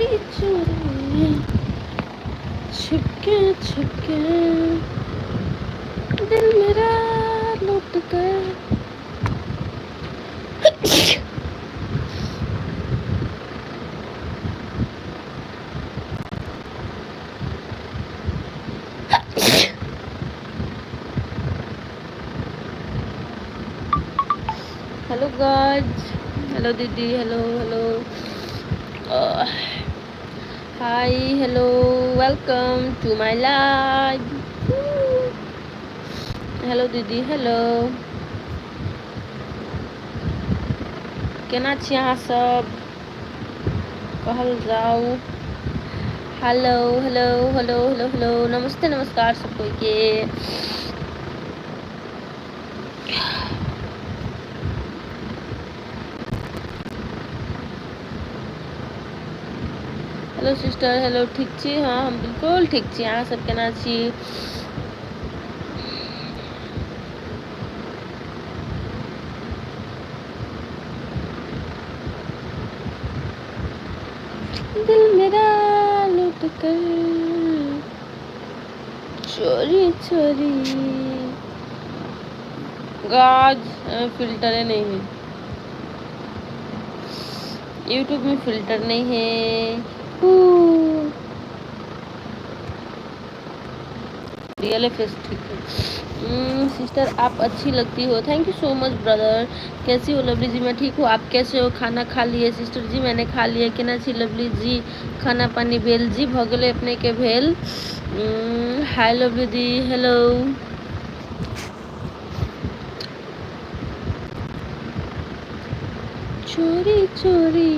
चोरी चोरी छिपके छिपके दिल मेरा लूट कर। हेलो गाइस, हेलो दीदी, hello hello, hi, hello, welcome to my live. Hello दीदी, हेलो, केना छी अहाँ सब, कहल जाउ। Hello hello hello hello hello, नमस्ते नमस्कार सब कोई के। हेलो सिस्टर, हेलो, ठीक छी? हाँ, हम बिल्कुल ठीक छी। अहाँ सब केना छी? दिल मेरा लूट कर चोरी चोरी। गाज फिल्टर नहीं है यूट्यूब में, फिल्टर नहीं है। रियल फेस ठीक है। सिस्टर आप अच्छी लगती हो। Thank you so much brother. कैसी हो लवली जी? मैं ठीक हूँ, आप कैसे हो? खाना खा लिए सिस्टर जी? मैंने खा लिया। केना छी लवली जी? खाना पानी भेल जी? भऽ गेलै अपने के भेल। हाय लवली दी, हेलो। चोरी चोरी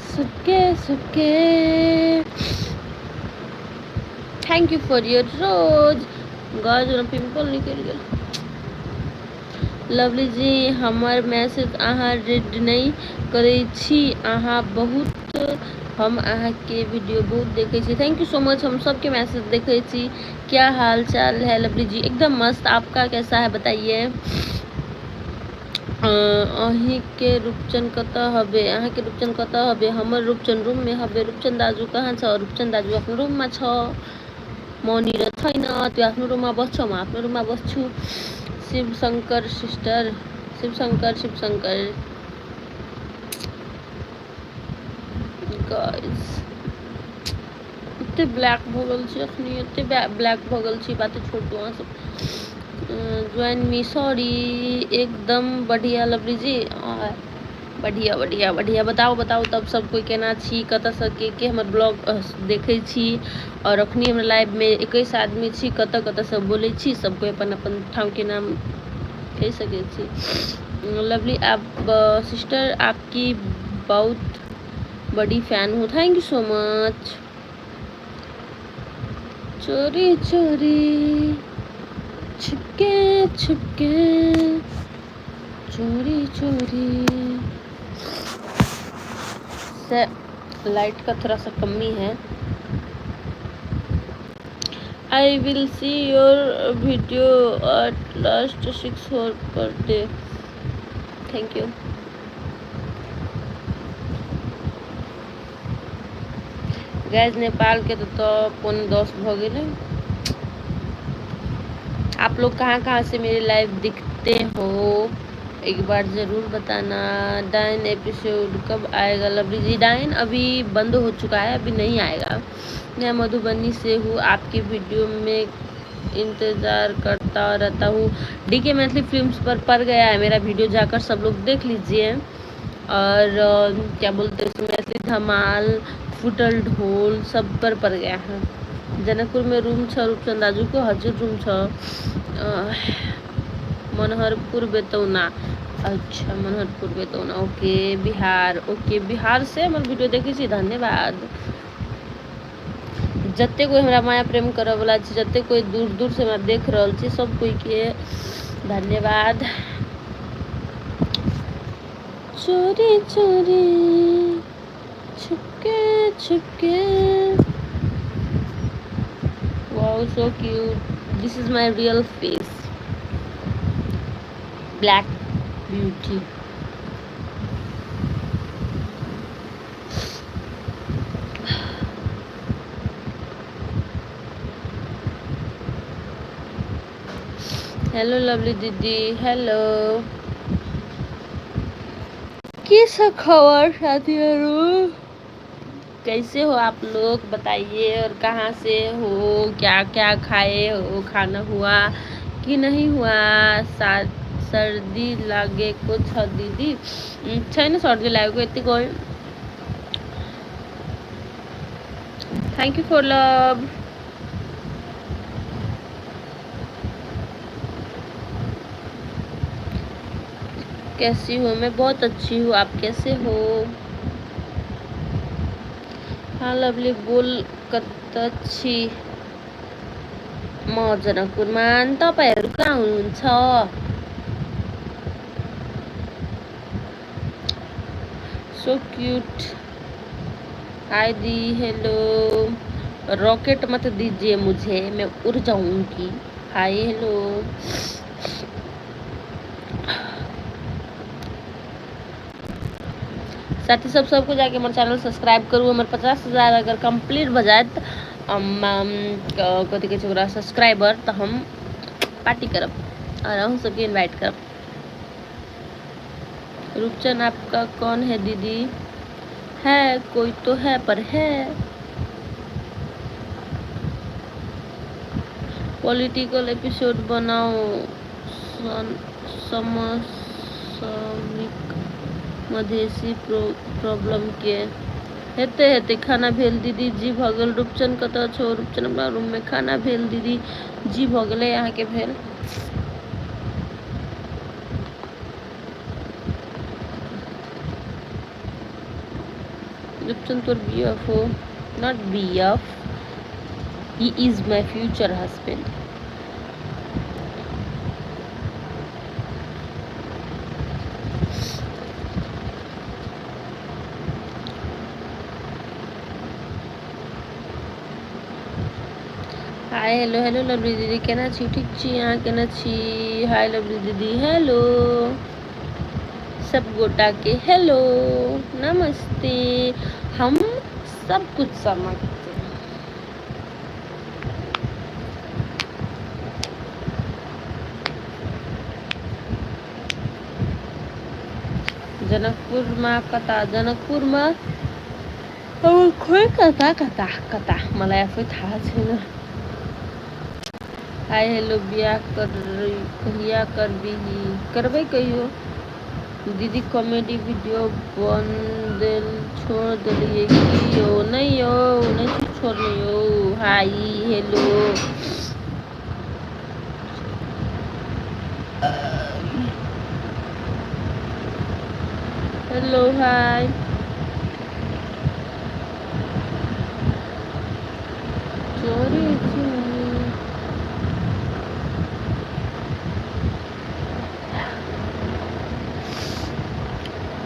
सबके सबके। Thank you for your rose. गाज पिम्पल निकलि गेल। लवली जी, हमर मैसेज अहाँ रीड नहि करै छी। अहाँ बहुत, हम अहाँके वीडियो बहुत देखै छी। Thank you so much. हम सबके मैसेज देखै छी। क्या हाल चाल है लवली जी? एकदम मस्त, आपका कैसा है बताइए। अहीँके रूपचन कतऽ हबे? अहाँके रूपचन कतऽ हबे? हमर रूपचन रुममे हबे। रूपचन दाजु कहाँ छ? रूपचन दाजु आफ्नो रुममा छ। मनिर छैन, त्यो आफ्नो रुममा बस्छ, म आफ्नो रुममा बस्छु। शिवशङ्कर सिस्टर, शिवशङ्कर, शिवशङ्कर। गाइस, एते ब्लैक भऽ गेल छी अखनी, एते ब्लैक भऽ गेल छी, बाते छोड़ दू अहाँ सब। Join me, sorry. एकदम बढ़िया लवली जी, बढ़िया बढ़िया बढ़िया। बताउ बताउ तब सब कोई केना छी, कतऽसँ के के हमर ब्लॉग देखै छी? और अखनी हमरा लाइवमे 21 आदमी छी। कतऽ कतऽसँ बोलै छी? सब कोई अपन अपन ठामके नाम कहि सकै छी। लवली आप सिस्टर, आपकी बहुत बड़ी फैन हूँ। Thank you so much. चोरी चोरी छिपके छिपके चोरी चोरी से। लाइट का थोड़ा सा कमी है। I will see your video at last 6 hour per day. Thank you. Guys, Nepal के तो 9:45 भऽ गेलै। आप लोग कहाँ कहाँ से मेरे लाइव दिखते हो, एक बार ज़रूर बताना। डायन एपिसोड कब आएगा लवली जी? डायन अभी बंद हो चुका है, अभी नहीं आएगा। मैं मधुबनी से हूँ, आपके वीडियो में इंतज़ार करता रहता हूँ। डी के मैथिली फिल्म्स पर पड़ गया है मेरा वीडियो, जाकर सब लोग देख लीजिए। और क्या बोलते हैं, मैथिली धमाल, फुटल ढोल, सब पर पड़ गया है। जनकपुर में रूम छ रूपचंद दाजू को? हजुर, रूम छ। मनोहरपुर बेतौना। अच्छा, मनोहरपुर बेतौना, ओके, बिहार। ओके, बिहार से हमर वीडियो देखै छी, धन्यवाद। जते कोई हमरा माया प्रेम करऽ वाला छी, जते कोई दूर दूर से हमरा देख रहल छी, सब कोई के धन्यवाद। चोरी चोरी छुपके छुपके। Wow, so cute. This is my real face, black beauty. Hello lovely दीदी, हेलो। के सब खबर साथीहरू, कैसे हो आप लोग बताइए, और कहाँ से हो, क्या क्या खाए हो, खाना हुआ कि नहीं हुआ। सर्दी लागेको छ दिदी? छैन सर्दी लागेको, यतिकै। Thank you for love. कैसी हो? मैं बहुत अच्छी हूँ, आप कैसे हो? हाँ लवली बोल, कता छी? म जनकपुरमा, तपाईँहरू कहाँ हुनुहुन्छ? So cute. हाय दी, हेलो। रॉकेट मत दीजिए मुझे, मैं उड़ जाऊंगी। Hi hello. साथी सब, सबको जाके हमर चैनल सब्सक्राइब करू। हमर 50,000 अगर कम्प्लीट भऽ जायत कथी कहै छै ओकरा, सब्सक्राइबर, तऽ हम पार्टी करब और अहूँ सबके इन्वाइट करब। रूपचंद आपका कौन है दीदी? है कोई तो है, पर है। पॉलिटिकल एपिसोड बनाओ, समसामयिक मधेसी प्रॉब्लम के। हेतै हेतै। खाना भेल दीदी? जी भऽ गेल। रूपचंद कतऽ छौ? रूपचंद अपना रूम में। खाना भेल दीदी? जी भऽ गेलै। अहाँके भेल? रूपचंद तोर बीएफ हो? Not BF, he is my future husband. Hi hello. Hello Lovely दीदी, केना छी? ठीक छी, अहाँ केना छी? हाय लवली दीदी, हेलो। सब गोटा के हेलो, नमस्ते। हम सब कुछ समझते हैं। जनकपुरमा कता? जनकपुरमा अब खोइ कता कता कता, मलाई आफै थाहा छैन। Hi hello. बियाह कर कहिया करबिही? करबै कहियो। दीदी कॉमेडी वीडियो बन देल छोड़ देलियै की यौ? नहि यौ, नहि छोड़ने यौ। Hi hello. Hello hi. चोरी चोरी।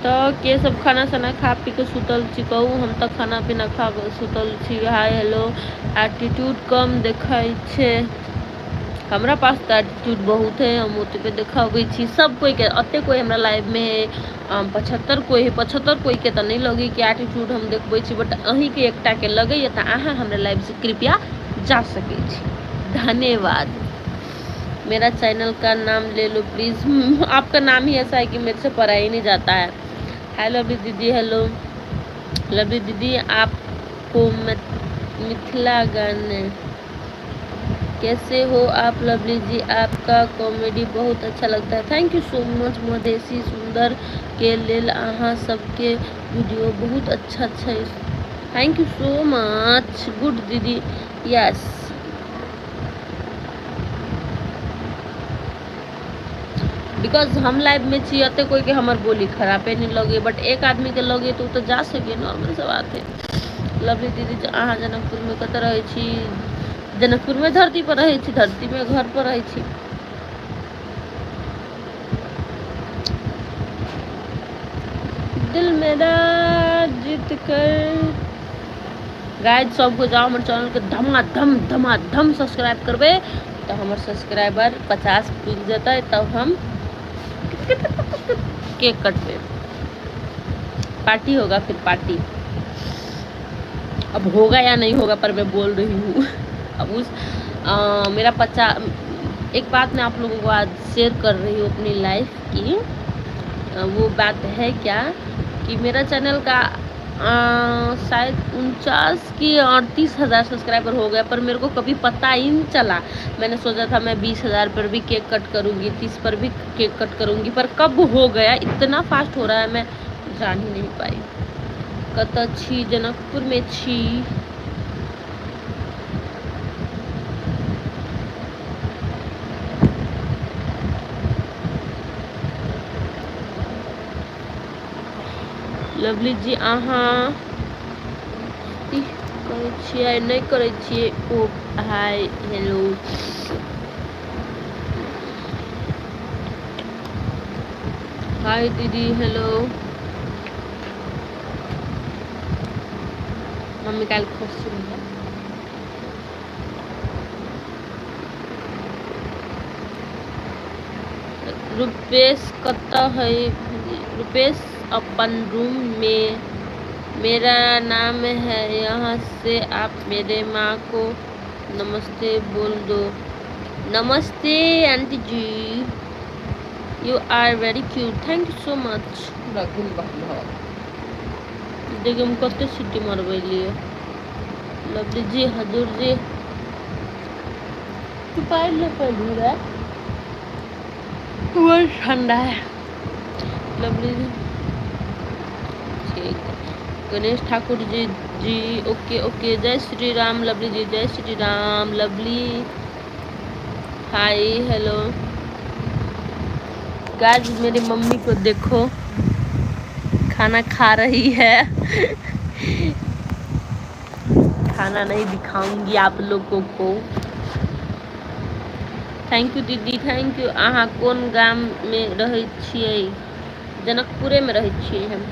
तऽ के सब खाना साना खा पी के सुतल छी कहू? हम तऽ खाना पीना खा के सुतल छी। Hi hello. एटीट्यूड कम देखै छै? हमरा पास तऽ एटीट्यूड बहुत है, हम ओतबे देखाबै छी सब कोई के। एते कोई हमरा लाइव में है, 75 कोई है, 75 कोई के तऽ नहि लगै कि एटीट्यूड हम देखबै छी, बट अहीँके एकटा के लगैए तऽ अहाँ हमरा लाइव से कृपया जा सकै छी। धन्यवाद। मेरा चैनल का नाम ले लो प्लीज। आपका नाम ही ऐसा है कि मेरे से पढ़ा ही नहीं जाता है। हाय लवली दीदी, हेलो लवली दीदी। आपको मिथिला गाने। कैसे हो आप लवली जी? आपका कॉमेडी बहुत अच्छा लगता है। Thank you so much. Madhesi सुंदर के लेल अहाँ सबके वीडियो बहुत अच्छा छै। Thank you so much. Good दीदी, यस। Because हम लाइव में छी, एते कोई के हमर बोली खराबे नहीं लगे, बट एक आदमी के लगे तो उ तऽ जा सके, नॉर्मल सा बात है। लवली दीदी, अहाँ जनकपुर में कतऽ रहै छी? जनकपुर में धरती पर रहै छी, धरती में घर पर रहै छी। दिल मेरा जीत कर। गाइस सबको जाओ हमर चैनल के धमाधम धमाधम सब्सक्राइब करबै तऽ हमर सब्सक्राइबर 50 पुरि जेतै, तब हम केक कटबै, पार्टी होगा फिर पार्टी। अब होगा या नहीं होगा पर मैं बोल रही हूँ। अब उस मेरा एक बात मैं आप लोगों को आज शेयर कर रही हूँ अपनी लाइफ की। वो बात है क्या कि मेरा चैनल का शायद 49 की 38 हज़ार सब्सक्राइबर हो गया, पर मेरे को कभी पता ही नहीं चला। मैंने सोचा था मैं 20 हज़ार पर भी केक कट करूँगी, 30 पर भी केक कट करूँगी, पर कब हो गया, इतना फास्ट हो रहा है, मैं जान ही नहीं पाई। कतऽ छी? जनकपुर में छी। लवली जी, अहाँ की करै छियै? नहि करै छियै। ओ हाय, हेलो। हाय दीदी, हेलो। मम्मी काल्हि खुश छलै। रुपेश कतऽ है? रुपेश अपन रूम में। मेरा नाम है, यहाँ से आप मेरे माँ को नमस्ते बोल दो। नमस्ते aunty ji. You are very cute. Thank you so much. पूरा गुल भात भऽ देखिए, हम कते सीटी मरबैलियै। लवली जी, हजूर जी, तू पानि ले पहलू रे, बहुत ठंडा है। लवली जी, ठीक है। गणेश ठाकुर जी जी, ओके ओके। जय श्री राम लवली जी। जय श्री राम लवली। हाय, हेलो। गाइस, मेरी मम्मी को देखो, खाना खा रही है। खाना नहीं दिखाऊंगी आप लोगों को। Thank you दीदी, thank you. अहाँ कोन गाम में रहै छियै? जनकपुरे में रहै छियै हम।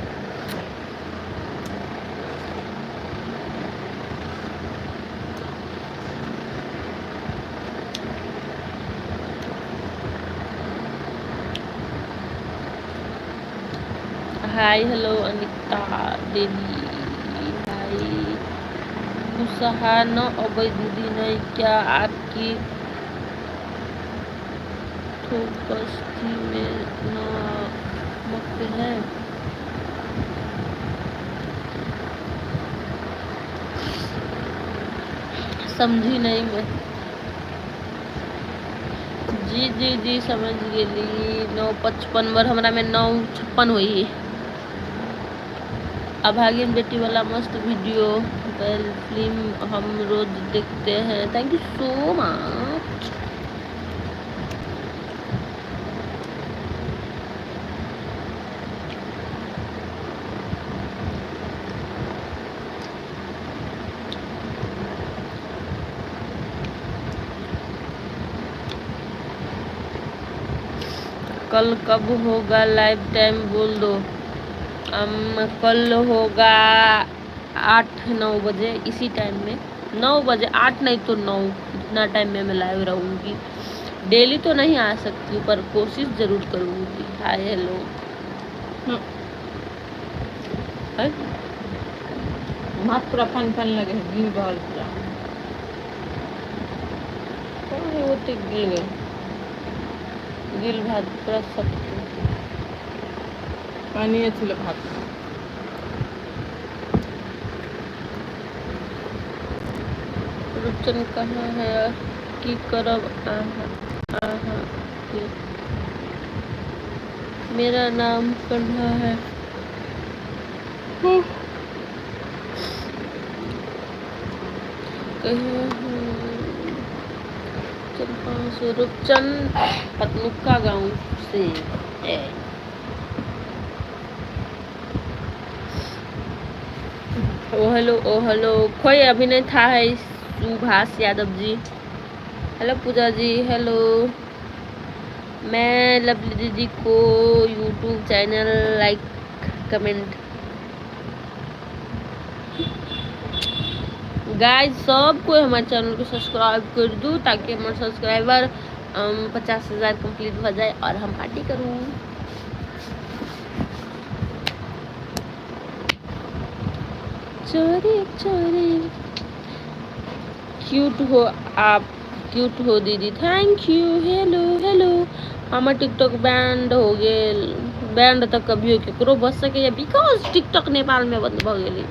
हाय, हेलो अनिता देवी, हाय। कुशहा न अबै दीदी, नहीं क्या आपकी बस्ती में नमक है? समझी नहीं मैं। जी जी जी, समझ गेली। 9:55 पर, हमरा में 9:56 हुई। अभागिन बेटी वाला मस्त वीडियो, वेल फिल्म हम रोज देखते हैं। Thank you so much. कल कब होगा लाइव, टाइम बोल दो। कल होगा 8-9 बजे, इसी टाइम में 9 बजे, 8 नहीं तो 9, इतना टाइम में मैं लाइव रहूँगी। डेली तो नहीं आ सकती हूँ, पर कोशिश ज़रूर करूँगी। Hi, hello. हाय। भात पूरा पानि पानि लगे है, गिल रहल पूरा। कौन है वो? तो गिल गए, गिल भात पूरा सख्त। पानिए छलै भात। रुचन कहाँ है? की करब अहाँ अहाँ के? मेरा नाम कन्हा है। कहियो कहाँ से? रूपचंद पतनुका गांव से है। ओ हेलो, ओ हेलो। कोई अभी नहीं था है। सुभाष यादव जी, हेलो। पूजा जी, हेलो। मैं लवली दीदी को YouTube channel like comment. Guys, सब कोई हमारे चैनल को सब्सक्राइब कर दो, ताकि हमारे सब्सक्राइबर 50,000 कंप्लीट हो जाए और हम पार्टी करूँ। चोरी चोरी। क्यूट हो आप। क्यूट हो दीदी, thank you. Hello hello, हमर टिकटॉक बैंड हो गेल। बैंड तऽ कभियो केकरो भऽ सकैए, because TikTok नेपालमे बंद भऽ गेलै।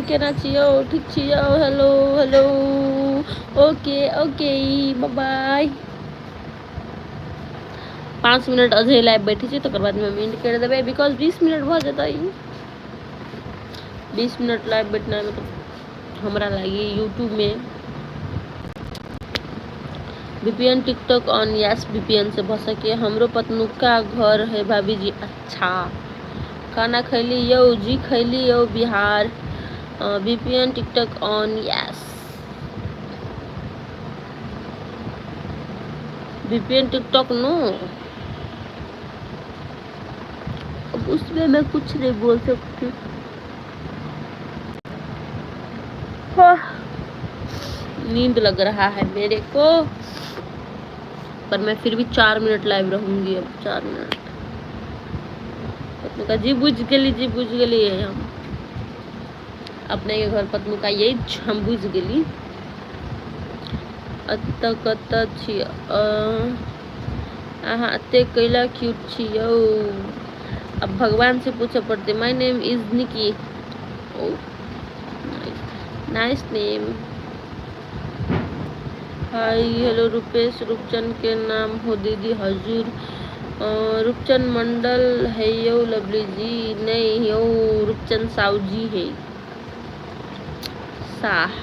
केना छियौ? ठीक छियौ? Hello hello, okay okay, bye. 5 minute अझै लाइव बैठे छी, तकर बादमे हम एंड करि देबै, because 20 minute भऽ जेतै। 20 मिनट लाइव बैठनाइ मतलब हमरा लागि यूट्यूबमे। VPN TikTok on? Yes, VPN से भऽ सके। हमरो पतनुका घर है भाभी जी। अच्छा, खाना खैली यौ? जी, खैली यौ। Bihar. VPN TikTok on? Yes, VPN TikTok no. अब उसमें मैं कुछ नहीं बोल सकती। हाँ, नींद लग रहा है मेरे को, पर मैं फिर भी 4 मिनट लाइव रहूंगी अब। 4 मिनट। पत्नुका जी, बुझ गेली जी, बुझ गेली। हम अपने के घर पत्नुका, यही हम बुझ गेली। अतऽ कतऽ छी अहाँ? एते कैला क्यूट छी यौ? अब भगवान से पूछे पड़ते। My name is Nikki. Oh, nice name. Hi, hello. Rupesh Rupchan के नाम हो दीदी? हजुर, रूपचंद मंडल है यौ लवली जी। नहीं यौ, रूपचंद साहू जी है। साह।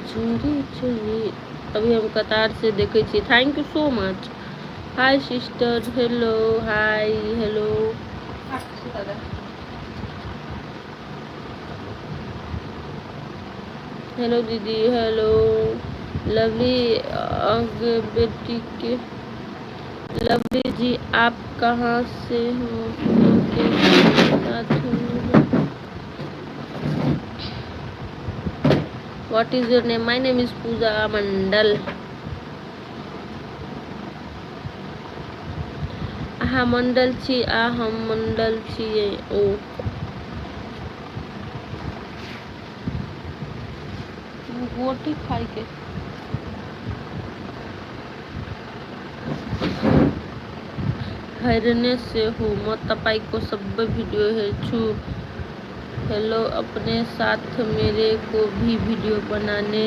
चोरी चोरी। अभी हम कतार से देखे छी। Thank you so much. Hi sister, hello, hi, hello. दादा। हेलो दीदी, हेलो लवली। आगे बेटी के लवली जी, आप कहाँ से हो? के साथ हूँ। What is your name? My name is Pooja Mandal. अहाँ मंडल छी आ हम मंडल छियै। ओ गोटी खाइके। हेर्ने से हुँ म। तपाईँको सबै भिडियो हेर्छु। हेलो, अपने साथ मेरे को भी वीडियो बनाने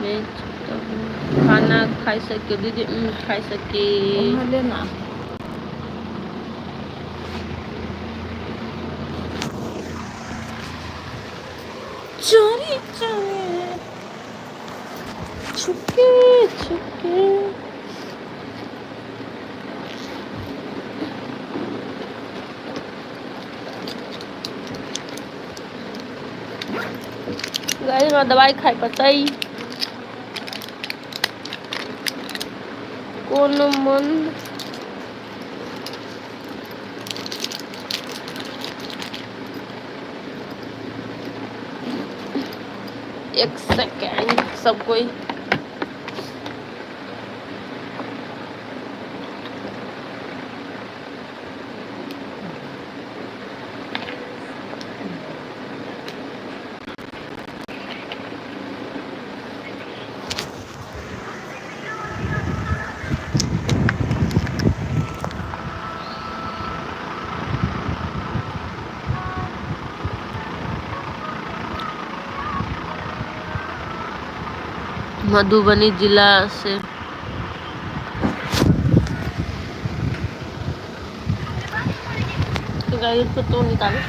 में चाहता हूँ। खाना खाई सके दीदी? खाई सके। लेना। चोरी चोरी, छुपके छुपके। गाइस, हमरा दवाई खाइ पड़तै। कोन मन एक सेकेंड सब कोई। मधुबनी जिला से। तो गाइस, को तो निकालो।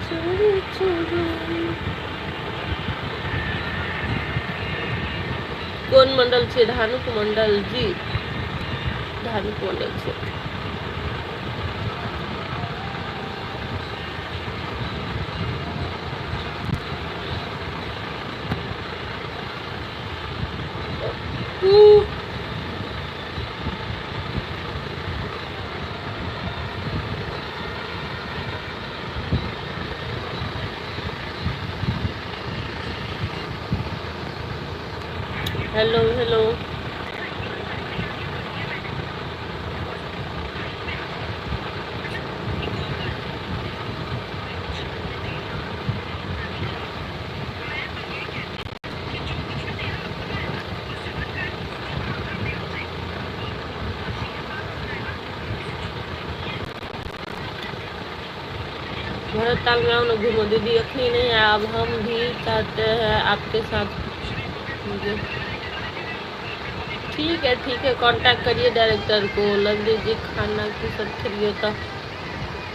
चोरी चोरी। कोन मंडल छै? धानुक मंडल जी, धानुक मंडल छै। Hello hello. भरत ताल में आओ ना घूमो दीदी। अखनी नहीं आया, अब हम भी चाहते हैं आपके साथ। मुझे ठीक है, ठीक है, कांटेक्ट करिए डायरेक्टर को। लवली जी खाना की सब खेलिए तो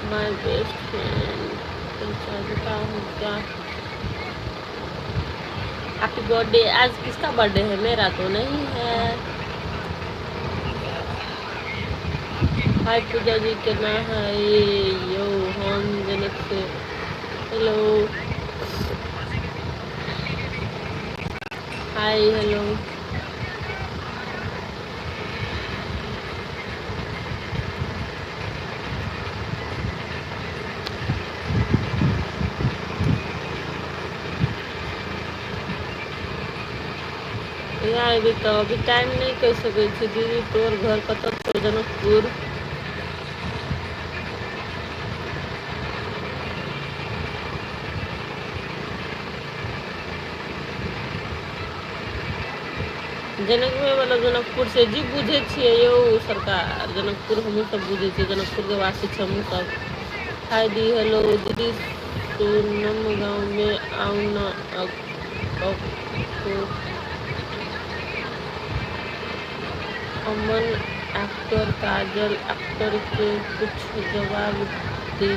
my best friend पहचानता हूँ क्या? Happy birthday. आज किसका बर्थडे है? मेरा तो नहीं है। हाय पूजा जी, केना है यो? हम जनक से। हेलो, हाय, हेलो। यहाँ अयबै तऽ अभी टाइम नहि कहि सकै छी। दीदी, तोर घर कतऽ छौ? जनकपुर। जनकपुर मतलब जनकपुर से जी। बुझै छियै यौ सरकार, जनकपुर हमहूँ सब बुझै छियै। जनकपुरके वासी छी हमहूँ सब। हाय दी, हेलो दीदी, सोनम गाँव में आउ न। अमन एक्टर, काजल एक्टर के कुछ जवाब